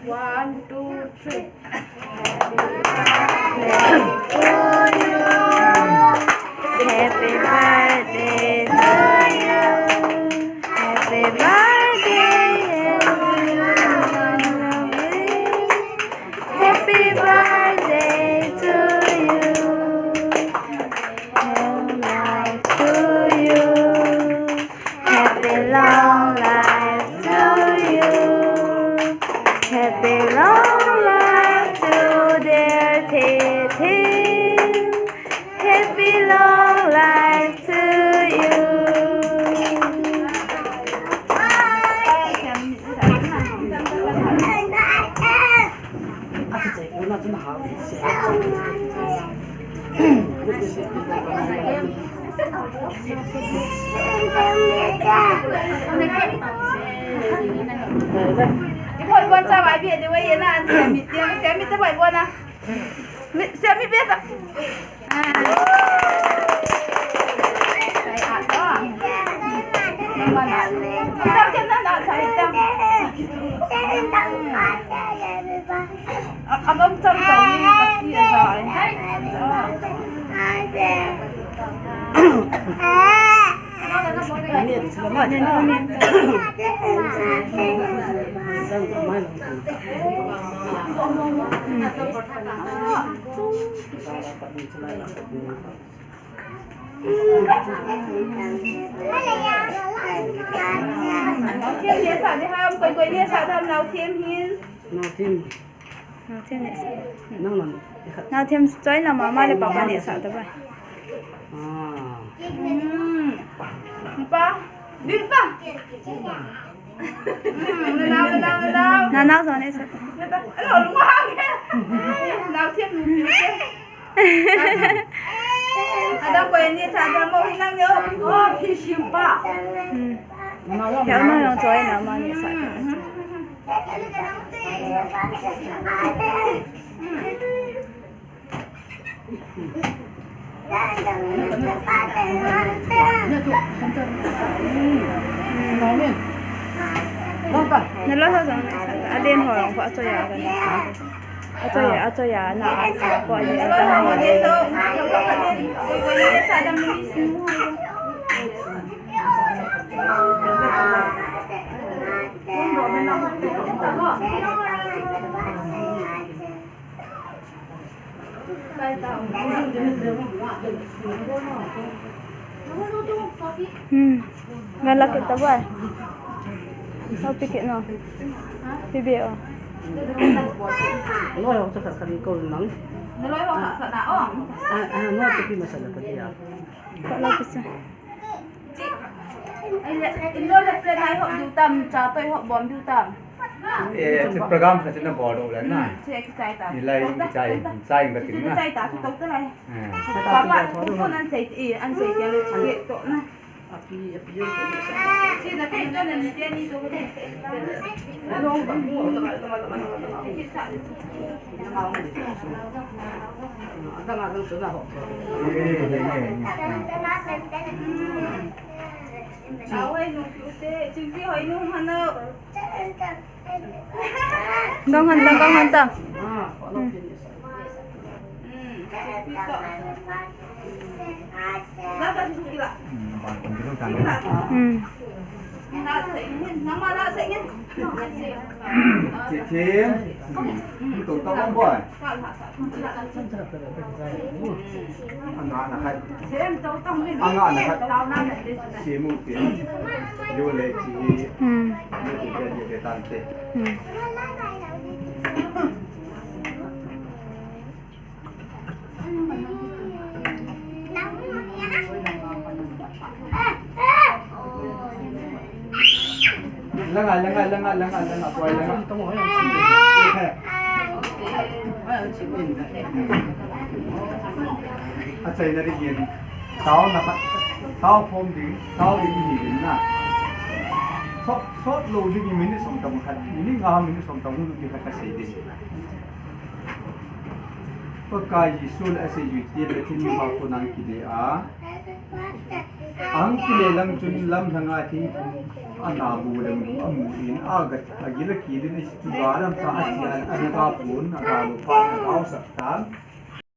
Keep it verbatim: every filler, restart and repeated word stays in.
One, two, three. Happy birthday to you. Happy birthday, happy birthday to you. Long life to you. Happy long life to you. Happy long life to dear Tete. Happy long life to you. Iboibon cha vai bia di vai na an sia mi tiang sia mi ta vaibon a. Mi sia mi bia ta. Sai a to. Iboibon a. Tam ken na na sai tam. A, a bom cham cham ni ka ti a sai. Naothem neh sah ding ham, koi koi neh sah ding ham, naothem hin. Naothem. Naothem neh sah. Nang nang. Naothem choi na mama le papa neh sah ta ba. Ah. Hmm. Pa. Ding pa. Hmm, nanao, nanao, nanao. Nanao jong neh sah. Nanao, lunghang e. Naothem nu. Ada ko ini saja mau hilang yo. Oh, kisimpa. Hmm. Hello, yang choi na mama neh sah. Naloi ho jong neh sah, aden ho jong ko achoi a neh sah. Achoi a, achoi a, na a sa ko a neh sah. Hmm. Nalai kit ta boi. Sao pi kit no. Pi be o. Naloi ho cha khat khat ko nang. Naloi ho khat khat na o. Ah, ah, no, pi masala ka dia. Ka lo pi sa. Chi, ai le, in lo le plan ai ho diu tam, cha toi ho bom diu tam. Eh, chi program sa chi na bol do le na. Hmm, chi kichai ta. Ni lai kichai, kichai ka tin na. Kichai ta, kichai ta lai. Eh. Papa, ko ko nan sei ti, an sei ti le chi to na. Api, api yo. Chi na ke to na ni te ni to. Adang adang suna ho. Gong han tang, gong han tang. Hmm. Hmm. Chi thim. Tung tong boi. Anga na khat. Anga na khat. Simu ti. Yo le chi. Hmm. Yo ti le, yo le tante. Hmm. Langa, langa, langa, langa, langa, boy, langa. Achaina dingin, tao na khat, tao khom ding, tao ding ni ding na. Sot, sot lou ding minute som tam khat, minute nga, minute som tam nu ti khat kasei ding. Pakai Jesu le asei jui ti le thin ba ko nang kile a. Ang kile lang chun lamlhanga thingphung ana bu lang amu in aga, agila kilin a chu ga lam ta a chian ana ga pun, aga lu pa, aga sak ta.